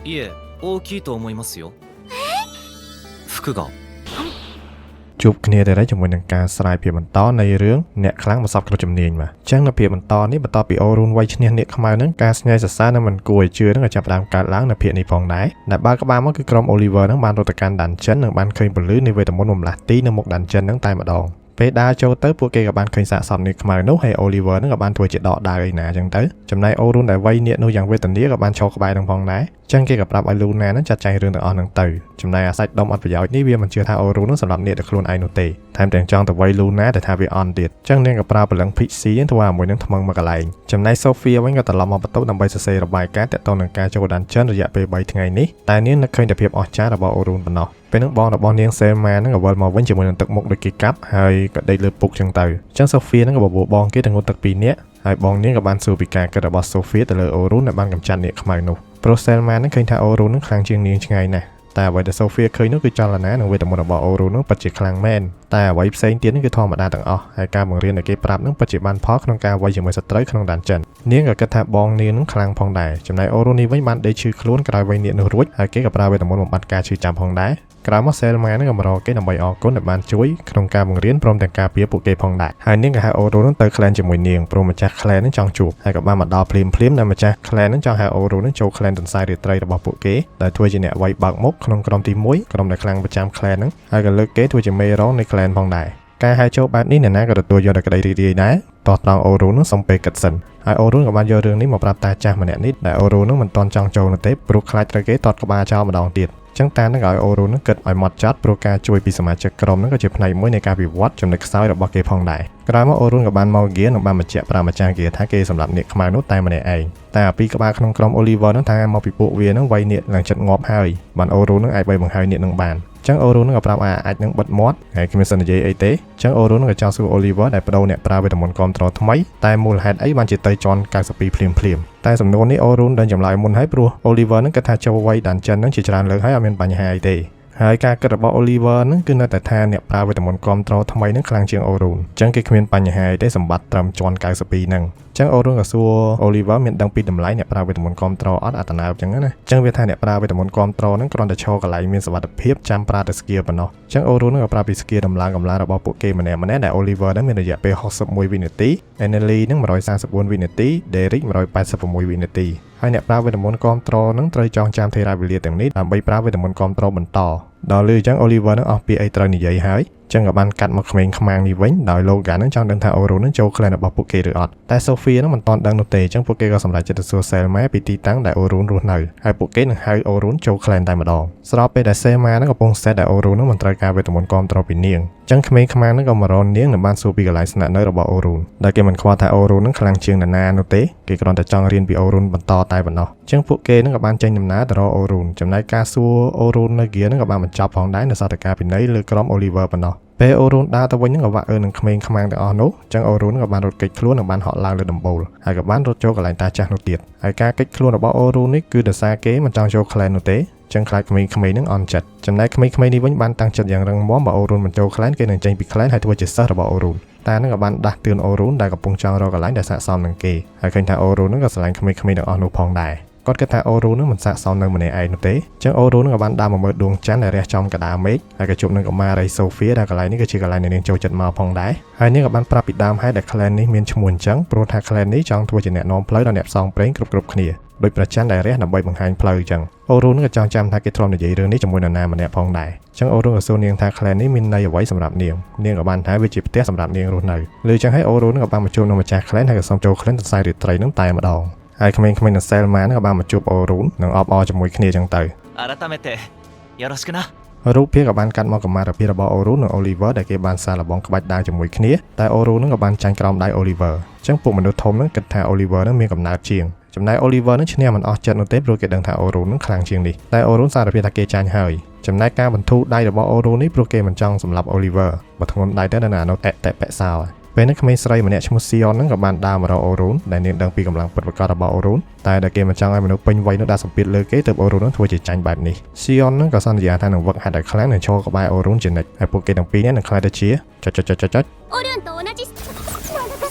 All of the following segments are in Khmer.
いえ、大きいと思いますよ。服が。 ជួបគ្នាដែរជាមួយនឹងការស្រាយភាពបន្តនៃរឿងអ្នកខ្លាំងមកសពគ្រប់ជំនាញបាទអញ្ចឹងនៅភាពបន្តនេះបន្ទាប់ពីអូរូនវាយឈ្នះនាគខ្មៅហ្នឹងការស្ញែងសរសើរនឹងមិនគួរឲ្យជឿហ្នឹងក៏ចាប់ផ្ដើមកើតឡើងនៅភាគនេះផងដែរដែលបើក្បាលមកគឺក្រុម Oliver ហ្នឹងបានរត់ទៅកាន់ Dungeon និងបានឃើញពន្លឺនៃវេទមន្តបំលាស់ទីនៅមុខ Dungeon ហ្នឹងតែម្ដងពេលដើរចូលទៅពួកគេក៏បានឃើញសាកសពនាគខ្មៅនោះហើយ Oliver ហ្នឹងក៏បានធ្វើជាដកដាវឯណាអញ្ចឹងទៅចំណែក Orun ដែលវាយនាគនោះយ៉ាងវេទនាក៏បានឈរក្បែរនឹងផងដែរអញ្ចឹងគេក៏ប្រាប់ឲ្យ Luna ហ្នឹងចាត់ចែងរឿងទាំងអស់ហ្នឹងទៅចំណែកអាសាច់ដុំអត់ប្រយោជន៍នេះវាមិនជឿថា Orun ហ្នឹងសម្រាប់នាគតែខ្លួនឯងនោះទេថែមទាំងចង់ទៅវាយ Luna ដែលថាវាអន់ទៀតអញ្ចឹងនាងក៏ប្រើព្រលឹង Pixie ហ្នឹងធ្វើឲ្យមួយនឹងថ្មឹងមកកន្លែងចំណែក Sophia វិញក៏ត្រឡប់មកបន្ទប់ដើម្បីសរសេររបាយការណ៍ទាក់ទងនឹងការចូល Dungeon រយៈពេល3ថ្ងៃនេះតែនាងនឹកឃើញតែភាពអស្ចារ្យរបស់ Orun ប៉ុណ្ណោះពេលហ្នឹងបងរបស់នាង Selma ហ្នឹងក៏វិលមកវិញជាមួយនឹងទឹកមុខដូចគេកាប់ហើយក៏ដេកលើពុកចឹងទៅអញ្ចឹង Sophia ហ្នឹងក៏បបួលបងគេទៅងូតទឹកពីរនាក់ហើយបងនាងក៏បានសួរពីការគិតរបស់ Sophia ទៅលើ Orun ដែលបានកម្ចាត់នាគខ្មៅនោះព្រោះ Selma ហ្នឹងឃើញថា Orun ហ្នឹងខ្លាំងជាងនាងឆ្ងាយណាស់តែអ្វីដែល Sophia ឃើញនោះគឺចលនានិងវេទមន្តរបស់ Orun នោះពិតជាខ្លាំងមែនតែអ្វីផ្សេងទៀតនោះគឺធម្មតាទាំងអស់ហើយការបង្រៀនដែលគេប្រាប់នោះពិតជាបានផលក្នុងការវាយជាមួយសត្រូវក្នុង Dungeon នាងក៏គិតថាបងនាងនឹងខ្លាំងផងដែរចំណែក Orun នេះវិញបានដេកឈឺខ្លួនក្រោយវាយនាគនោះរួចហើយគេក៏ប្រើវេទមន្តបំបត្តិការឈឺចាំផងដែរក្រោយមក Selma នឹងក៏មករកគេដើម្បីអរគុណដែលបានជួយក្នុងការបង្រៀនព្រមទាំងការពារពួកគេផងដែរហើយនាងក៏ហៅ Orun នឹងទៅ clan ជាមួយនាងព្រោះម្ចាស់ clan នឹងចង់ជួបហើយក៏បានមកដល់ភ្លាមភ្លាមដែលម្ចាស់ clan នឹងចង់ហៅ Orun នឹងចូល clan ទន្សាយរាត្រីរបស់ពួកគេដែលធ្វើជាអ្នកវាយបើកមុខក្នុងក្រុមទី1ក្រុមដែលខ្លាំងប្រចាំ clan ហ្នឹងហើយក៏លើកគេធ្វើជាមេរងនៃ clan ផងដែរការហៅចូលបែបនេះអ្នកណាក៏ទទួលយកដោយក្តីរីករាយដែរតោះត្រង់អូរូនឹងសុំពេលគិតសិនហើយអូរូនក៏បានយករឿងនេះមកប្រាប់តាចាស់ម្នាក់នេះដែលអូរូននឹងមិនទាន់ចង់ចូលនោះទេព្រោះខ្លាចត្រូវគេតតក្បាលចោលម្ដងទៀតចឹងតានឹងឲ្យអូរូននឹងគិតឲ្យម៉ត់ចត់ព្រោះការជួយពីសមាជិកក្រុមនឹងក៏ជាផ្នែកមួយនៃការវិវត្តចំណុចខ្សោយរបស់គេផងដែរក្រោយមកអូរូនក៏បានមកហ្គានឹងបានបញ្ជាក់ប្រាប់ម្ចាស់ហ្គាថាគេសម្រាប់នាគខ្មៅនោះតែម្នាក់ឯងតែអាពីរក្បាលក្នុងក្រុម Oliver នឹងថាមកពីពួកវានឹងវាយនាគឡើងចិត្តងាប់ហើយបានអូរូននឹងអាចវាយបង្ហើយនាគនឹងបានចឹងអូរូននឹងក៏ប្រាប់អាអាចនឹងបិទមាត់ហើយគ្មានសិននិយាយអីទេចឹងអូរូននឹងក៏ចង់សួរ Oliver ដែលបដូរអ្នកប្រើវេទមន្តគាំទ្រថ្មីតែមូលហេតុអីបានជាទៅជាន់92ភ្លាមភ្លាមតែសំណួរនេះអូរូនដឹងចម្លើយមុនហើយព្រោះ Oliver នឹងគិតថាចូលវាយ Dungeon នឹងជាច្រើនលើកហើយអត់មានបញ្ហាអីទេហើយការគិតរបស់ Oliver នឹងគឺនៅតែថាអ្នកប្រើវេទមន្តគាំទ្រថ្មីនឹងខ្លាំងជាង Orun អញ្ចឹងគេគ្មានបញ្ហាអីទេសម្បត្តិត្រឹមជាន់92ហ្នឹងអញ្ចឹង Orun ក៏សួរ Oliver មានដឹងពីតម្លៃអ្នកប្រើវេទមន្តគាំទ្រអត់អត្តនើបអញ្ចឹងណាអញ្ចឹងវាថាអ្នកប្រើវេទមន្តគាំទ្រហ្នឹងគ្រាន់តែឈរកន្លែងមានសុវត្ថិភាពចាំប្រើតែ skill ប៉ុណ្ណោះអញ្ចឹង Orun នឹងក៏ប្រាប់ពី skill ដំឡើងកម្លាំងរបស់ពួកគេម្នាក់ម្នាក់ដែល Oliver ហ្នឹងមានរយៈពេល61វិនាទី Anneli ហ្នឹង144វិនាទី Derek 186វិនាទីហើយអ្នកប្រើវេទមន្តគាំទ្រហ្នឹងត្រូវចងចាំថេរវេលាទាំងនេះដើម្បីប្រើវេទមន្តគាំទ្របន្តដល់លើអញ្ចឹង Oliver ហ្នឹងអស់ពាក្យអីត្រូវនិយាយហើយចឹងក៏បានកាត់មកក្មេងខ្មាំងនេះវិញដោយ Logan ហ្នឹងចង់ដឹងថា Oro ហ្នឹងចូល clan របស់ពួកគេឬអត់តែ Sophia ហ្នឹងមិនទាន់ដឹងនោះទេចឹងពួកគេក៏សម្រេចចិត្តទៅសួរ Selma ពីទីតាំងដែល Orun រស់នៅហើយពួកគេនឹងហៅ Orun ចូល clan តែម្ដងស្របពេលដែល Selma ហ្នឹងកំពុងសេតដែល Orun ហ្នឹងមិនត្រូវការវេទមន្តគាំទ្រពីនាងចឹងក្មេងខ្មាំងហ្នឹងក៏មករកនាងនិងបានសួរពីកន្លែងស្នាក់នៅរបស់ Orun ដែលគេមិនខ្វល់ថា Orun ហ្នឹងខ្លាំងជាងនរណានោះទេគេគ្រាន់តែចង់រៀនពី Orun បន្តតែប៉ុណ្ណោះចឹងពួកគេហ្នឹងក៏បានចេញដំណើរទៅរក Orun ចំណែកការសួរ Orun នៅ guild ហ្នឹងក៏បានបញ្ចប់ផងដែរនៅសតការពិន័យលើក្រុម Oliver ប៉ុណ្ណោះពេលអូរូនដើរទៅវិញហ្នឹងក៏វាក់អើនឹងក្មេងខ្មាំងទាំងអស់នោះចឹងអូរូនក៏បានរត់គេចខ្លួននិងបានហក់ឡើងលើដំបូលហើយក៏បានរត់ចូលកន្លែងតាចាស់នោះទៀតហើយការគេចខ្លួនរបស់អូរូននេះគឺដោយសារគេមិនចង់ចូល clan នោះទេចឹងខ្លាចក្មេងៗហ្នឹងអន់ចិត្តចំណែកក្មេងៗនេះវិញបានតាំងចិត្តយ៉ាងរឹងមាំបើអូរូនមិនចូល clan គេនឹងចេញពី clan ហើយធ្វើជាសិស្សរបស់អូរូនតានឹងក៏បានដាស់តឿនអូរូនដែលកំពុងចង់រកកន្លែងដែលស័ក្តិសមនឹងគេហើយឃើញថាអូរូននឹងក៏ស្រឡាញ់ក្មេងៗទាំងអស់នោះផងដែរគាត់គិតថាអូរូនឹងមិនស័ក្តិសមនៅម្នាក់ឯងនោះទេចឹងអូរូនឹងក៏បានដើរមកមើលដួងច័ន្ទដែលរះចំកណ្ដាលមេឃហើយក៏ជួបនឹងកុមារីសូហ្វៀដែលកន្លែងនេះគឺជាកន្លែងដែលនាងចូលចិត្តមកផងដែរហើយនាងក៏បានប្រាប់ពីដើមហេតុដែល clan នេះមានឈ្មោះអញ្ចឹងព្រោះថា clan នេះចង់ធ្វើជាអ្នកនាំផ្លូវដល់អ្នកផ្សងព្រេងគ្រប់គ្រប់គ្នាដោយប្រច័នដែលរះដើម្បីបង្ហាញផ្លូវអញ្ចឹងអូរូនក៏ចង់ចាំថាគេធ្លាប់និយាយរឿងនេះជាមួយនរណាម្នាក់ផងដែរអញ្ចឹងអូរូនក៏សួរនាងថា clan នេះមានន័យអ្វីសម្រាប់នាងនាងក៏បានថាវាជាផ្ទះសម្រាប់នាងរស់នៅឬចឹងហើយអូរូនក៏បានមកជួបនឹងម្ចាស់ clan ហើយក៏សូមចូល clan ទៅខ្សែរាត្រីនឹងតែម្ដងហើយក្មេងៗនឹងសែលម៉ានក៏បានមកជួបអូរូននិងអបអរជាមួយគ្នាចឹងទៅ 改めてよろしくな。 រូបភាពក៏បានកាត់មកកម្មារភាពរបស់អូរូននិងអូលីវើដែលគេបានសាកល្បងក្បាច់ដាវជាមួយគ្នាតែអូរូននឹងក៏បានចាញ់ក្រោមដៃអូលីវើអញ្ចឹងពួកមនុស្សធំនឹងគិតថាអូលីវើនឹងមានកំណើតជាងចំណែកអូលីវើនឹងឈ្នះមិនអស់ចិត្តនោះទេព្រោះគេដឹងថាអូរូននឹងខ្លាំងជាងនេះតែអូរូនសារភាពថាគេចាញ់ហើយចំណែកការបន្ធូរដៃរបស់អូរូននេះព្រោះគេមិនចង់សម្លាប់អូលីវើបើធ្ងន់ដៃទៅនៅអានោះអតិបិសោពេលនេះក្មេងស្រីម្នាក់ឈ្មោះស៊ីអនហ្នឹងក៏បានដើរមករកអូរូនដែលនាងដឹងពីកម្លាំងពិតប្រាកដរបស់អូរូនតែដែលគេមិនចង់ឲ្យមនុស្សពេញវ័យនោះដាក់សម្ពាធលើគេទើបអូរូនហ្នឹងធ្វើជាចាញ់បែបនេះស៊ីអនហ្នឹងក៏សន្យាថានឹងវឹកហាត់ឲ្យខ្លាំងនិងឈរក្បែរអូរូនជានិច្ចហើយពួកគេទាំងពីរនាក់នឹងក្លាយទៅជាចុចចុចចុចចុច オルンと同じ。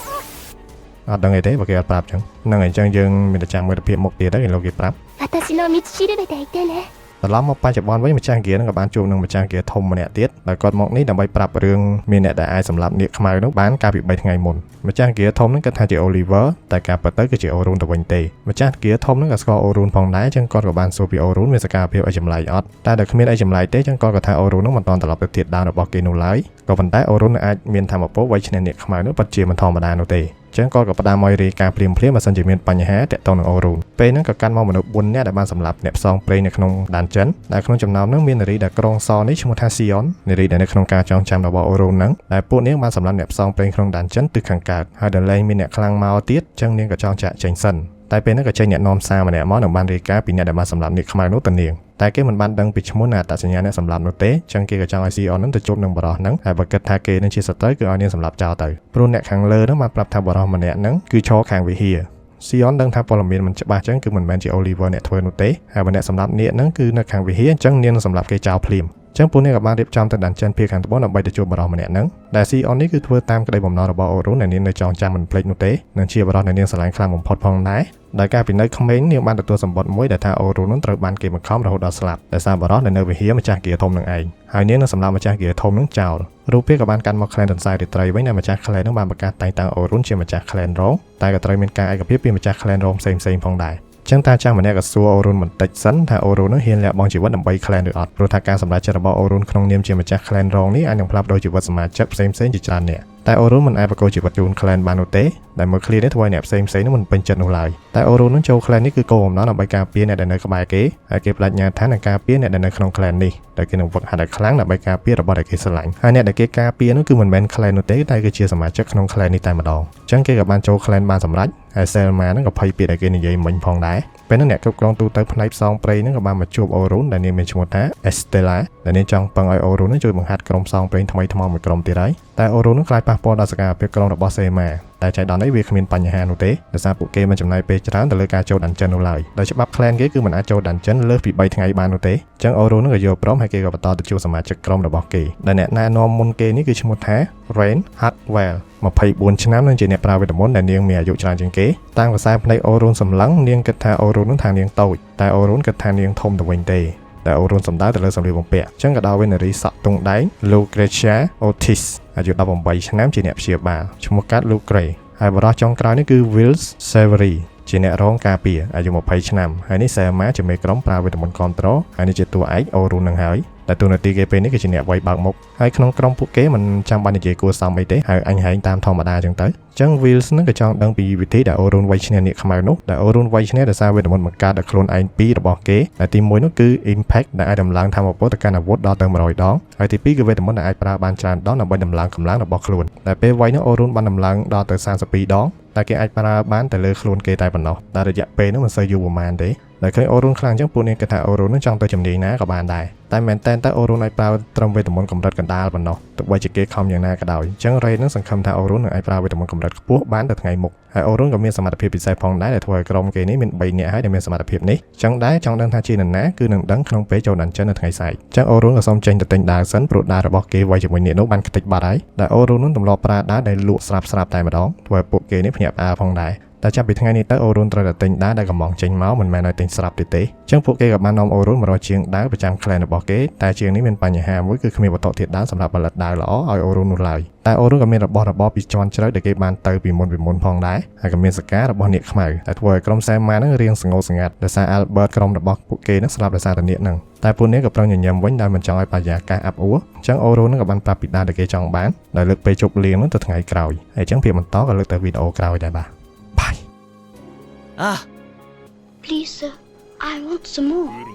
អត់ដឹងអីទេបើគេអត់ប្រាប់ចឹងហ្នឹងហើយអញ្ចឹងយើងមានតែចាំមើលទៅភាពមុខទៀតទៅគេលោកគេប្រាប់ 私の道しるべでいてね。 ត្រឡប់មកបច្ចុប្បន្នវិញម្ចាស់ guild ហ្នឹងក៏បានជួបនឹងម្ចាស់ guild ធំម្នាក់ទៀតដែលគាត់មកនេះដើម្បីប្រាប់រឿងមានអ្នកដែលអាចសម្លាប់នាគខ្មៅនោះបានកាលពី3ថ្ងៃមុនម្ចាស់ guild ធំហ្នឹងគិតថាជា Oliver តែការពិតទៅគឺជា Orun ទៅវិញទេម្ចាស់ guild ធំហ្នឹងក៏ស្គាល់ Orun ផងដែរចឹងគាត់ក៏បានសួរពី Orun មានសកម្មភាពអីចម្លែកអត់តែដល់គ្មានអីចម្លែកទេចឹងគាត់ក៏ថា Orun ហ្នឹងមិនទាន់ត្រឡប់ទៅទៀតដើមរបស់គេនោះឡើយក៏ប៉ុន្តែ Orun នៅអាចមានថាមពលវៃឈ្នះនាគខ្មៅនោះពិតជាមិនធម្មតានោះទេចឹងគាត់ក៏ផ្ដាំឲ្យរាយការណ៍ភ្លាមភ្លាមបើសិនជាមានបញ្ហាតាក់ទងនឹងអូរូនពេលហ្នឹងក៏កាន់មកមនុស្ស4នាក់ដែលបានសម្លាប់អ្នកផ្សងព្រេងនៅក្នុង dungeon ដែលក្នុងចំណោមហ្នឹងមាននារីដែលក្រុងសនេះឈ្មោះថាស៊ីអននារីដែលនៅក្នុងការចងចាំរបស់អូរូនហ្នឹងដែលពួកនាងបានសម្លាប់អ្នកផ្សងព្រេងក្នុង dungeon ទិសខាងកើតហើយដល់លែងមានអ្នកខ្លាំងមកទៀតចឹងនាងក៏ចង់ចាក់ចេញសិនតែពេលហ្នឹងក៏ចេញអ្នកនាំសារម្នាក់មកនឹងបានរាយការណ៍ពីអ្នកដែលបានសម្លាប់នាគខ្មៅនោះទៅនាងតែគេមិនបានដឹងពីឈ្មោះនិងអត្តសញ្ញាណអ្នកសម្លាប់នោះទេចឹងគេក៏ចង់ឲ្យស៊ីអនហ្នឹងទៅជួបនឹងបុរសហ្នឹងហើយបើគិតថាគេនឹងជាសត្រូវគឺឲ្យនាងសម្លាប់ចោលទៅព្រោះអ្នកខាងលើហ្នឹងបានប្រាប់ថាបុរសម្នាក់ហ្នឹងគឺឈរខាងវិហារស៊ីអនដឹងថាព័ត៌មានមិនច្បាស់ចឹងគឺមិនមែនជា Oliver អ្នកធ្វើនោះទេហើយបើអ្នកសម្លាប់នាគហ្នឹងគឺនៅខាងវិហារអញ្ចឹងនាងនឹងសម្លាប់គេចោលភ្លាមចឹងពួកនេះក៏បានរៀបចំទៅ dungeon ភាគខាងត្បូងដើម្បីទៅជួបបុរសម្នាក់ហ្នឹងដែលស៊ីអននេះគឺធ្វើតាមក្តីបំណងរបស់អូរូនដែលនាងនៅចងចាំមិនភ្លេចនោះទេនិងជាបុរសដែលនាងស្រឡាញ់ខ្លាំងបំផុតផងដែរដោយការពីនៅក្មេងនាងបានទទួលសម្បត្តិមួយដែលថាអូរូននឹងត្រូវបានគេបង្ខំរហូតដល់ស្លាប់ដោយសារបុរសដែលនៅវិហារម្ចាស់ guild ធំនឹងឯងហើយនាងនឹងសម្លាប់ម្ចាស់ guild ធំនឹងចោលរូបភាពក៏បានកាន់មក clan ទន្សាយរាត្រីវិញដែលម្ចាស់ clan នឹងបានប្រកាសតែងតាំងអូរូនជាម្ចាស់ clan រងតែក៏ត្រូវមានការឯកភាពពីម្ចាស់ clan រងផ្សេងៗផងដែរចឹងតាចាស់ម្នាក់ក៏សួរអូរុនបន្តិចសិនថាអូរុននឹងហ៊ានលះបង់ជីវិតដើម្បី clan ឬអត់ព្រោះថាការសម្រេចចិត្តរបស់អូរុនក្នុងនាមជាម្ចាស់ clan រងនេះអាចនឹងផ្លាស់ប្ដូរជីវិតសមាជិកផ្សេងៗជាច្រើនអ្នកតែអូរុនមិនអាចប្រគល់ជីវិតជូន clan បាននោះទេដែលមើលឃ្លានេះធ្វើឲ្យអ្នកផ្សេងៗនោះមិនពេញចិត្តនោះឡើយតែអូរុននឹងចូល clan នេះគឺគោលបំណងដើម្បីការពារអ្នកដែលនៅក្បែរគេហើយគេប្តេជ្ញាថានឹងការពារអ្នកដែលនៅក្នុង clan នេះដែលគេនឹងវឹកហាត់ឲ្យខ្លាំងដើម្បីការពាររបស់ដែលគេស្រឡាញ់ហើយអ្នកដែលគេការពារនោះគឺមិនមែន clan នោះទេតែគឺជាសមាជិកក្នុង clan នេះតែម្ដងអញ្ចឹងគេក៏បានចូល clan បានសម្រេចហើយ Selma ហ្នឹងក៏ភ័យពាក្យដែលគេនិយាយមិញផងដែរពេលហ្នឹងអ្នកគ្រប់គ្រងទូទៅផ្នែកផ្សងព្រេងហ្នឹងក៏បានមកជួបអូរូនដែលនាងមានឈ្មោះថា Estella ដែលនាងចង់ពឹងឲ្យអូរូនហ្នឹងជួយបង្ហាត់ក្រុមផ្សងព្រេងថ្មីថ្មោងមួយក្រុមទៀតហើយតែអូរូនហ្នឹងខ្លាចប៉ះពាល់ដល់សកម្មភាពក្រុមរបស់ Selma តែចៃដន្យនេះវាគ្មានបញ្ហានោះទេដោយសារពួកគេមិនចំណាយពេលច្រើនទៅលើការចូល dungeon នោះឡើយដោយច្បាប់ clan គេគឺមិនអាចចូល dungeon លើសពី3ថ្ងៃបាននោះទេអញ្ចឹងអូរូនហ្នឹងក៏យល់ព្រមហើយគេក៏បន្តទៅជួបសមាជិកក្រុមរបស់គេដែលអ្នកណែនាំមុនគេនេះគឺឈ្មោះថា Rain Hartwell 24ឆ្នាំនិងជាអ្នកប្រើវេទមន្តដែលនាងមានអាយុច្រើនជាងគេតាមខ្សែភ្នែកអូរូនសម្លឹងនាងគិតថាអូរូននឹងថានាងតូចតែអូរូនគិតថានាងធំទៅវិញទេតែអូរូនសំដៅទៅលើសម្លៀកបំពាក់អញ្ចឹងក៏ដល់វេនារីសក់ទង់ដែង Lucretia Otis អាយុ18ឆ្នាំជាអ្នកព្យាបាលឈ្មោះកាត់ Lucre ហើយបុរសចុងក្រោយនេះគឺ Wills Severy ជាអ្នករងការពារអាយុ20ឆ្នាំហើយនេះ Selma ជាមេក្រុមប្រើវេទមន្ត control ហើយនេះជាតួឯកអូរូននឹងហើយតែតួនាទីគេពេលនេះគឺជាអ្នកវាយបើកមុខហើយក្នុងក្រុមពួកគេមិនចាំបាច់និយាយគួរសមអីទេហើយអញហែងតាមធម្មតាចឹងទៅចឹង Wills នឹងក៏ចង់ដឹងពីវិធីដែលអូរូនវាយឈ្នះនាគខ្មៅនោះដែលអូរូនវាយឈ្នះដោយសារវេទមន្តបង្កើតដោយខ្លួនឯងពីររបស់គេដែលទី1នោះគឺ Impact ដែលអាចដំឡើងថាមពលទៅកាន់អាវុធដល់ទៅ100ដងហើយទី2គឺវេទមន្តដែលអាចប្រើបានច្រើនដងដើម្បីដំឡើងកម្លាំងរបស់ខ្លួនតែពេលវាយនោះអូរូនបានដំឡើងដល់ទៅ32ដងតែគេអាចប្រើបានតែលើខ្លួនគេតែប៉ុណ្ណោះតែរយៈពេលនោះមិនសូវយូរប្រហែលទេដែលឃើញអូរូនខ្លាំងអញ្ចឹងពួកនាងគិតថាអូរូននឹងចង់ទៅជំនាញណាក៏បានដែរតែមែនតើតើអូរូនអាចប្រើត្រឹមវេទមន្តកម្រិតកណ្ដាលប៉ុណ្ណោះទោះបីជាគេខំយ៉ាងណាក៏ដោយអញ្ចឹងរ៉េនឹងសង្ឃឹមថាអូរូននឹងអាចប្រើវេទមន្តកម្រិតខ្ពស់បានទៅថ្ងៃមុខហើយអូរូនក៏មានសមត្ថភាពពិសេសផងដែរដែលធ្វើឲ្យក្រុមគេនេះមាន3នាក់ហើយដែលមានសមត្ថភាពនេះអញ្ចឹងដែរចង់ដឹងថាជានរណាគឺនឹងដឹងក្នុងពេលចូល dungeon នៅថ្ងៃស្អែកអញ្ចឹងអូរូនក៏សូមចេញទៅទិញដាវសិនព្រោះដាវរបស់គេវាយជាមួយនាគនោះបានខ្ទេចបាត់ហើយដែលអូរូននោះទម្លាប់ប្រើដាវដែលលក់ស្រាប់ស្រាប់តែម្ដងធ្វើឲ្យពួកគេនេះភ្ញាក់ផ្អើលផងដែរតែចាប់ពីថ្ងៃនេះទៅអូរូនត្រូវតែទិញដាវដែលកំងចេញមកមិនមែនឲ្យទិញស្រាប់ទៀតទេអញ្ចឹងពួកគេក៏បាននាំអូរូនមករកជាងដាវប្រចាំ clan របស់គេតែជាងនេះមានបញ្ហាមួយគឺគ្មានវត្ថុធាតុដើមសម្រាប់ផលិតដាវល្អឲ្យអូរូននោះឡើយតែអូរូនក៏មានរបស់របរពីជាន់ជ្រៅដែលគេបានទៅពីមុនពីមុនផងដែរហើយក៏មានសការបស់នាគខ្មៅតែធ្វើឲ្យក្រុមសែម៉ាហ្នឹងរៀងសងោសងាត់ដោយសារ Albert ក្រុមរបស់ពួកគេហ្នឹងស្លាប់ដោយសារតែនាគហ្នឹងតែពួកនេះក៏ប្រឹងញញឹមវិញដោយមិនចង់ឲ្យបរិយាកាសអាប់អួរអញ្ចឹងអូរូនហ្នឹងក៏បានប្រាប់ពីដាវដែលគេចង់បានដោយលើកពេលជប់លៀងហ្នឹងទៅថ្ងៃក្រោយហើយអញ្ចឹងភាពបន្តក៏លើកទៅវីដេអូក្រោយដែរបាទបាយ ああ Please, sir, I want some more.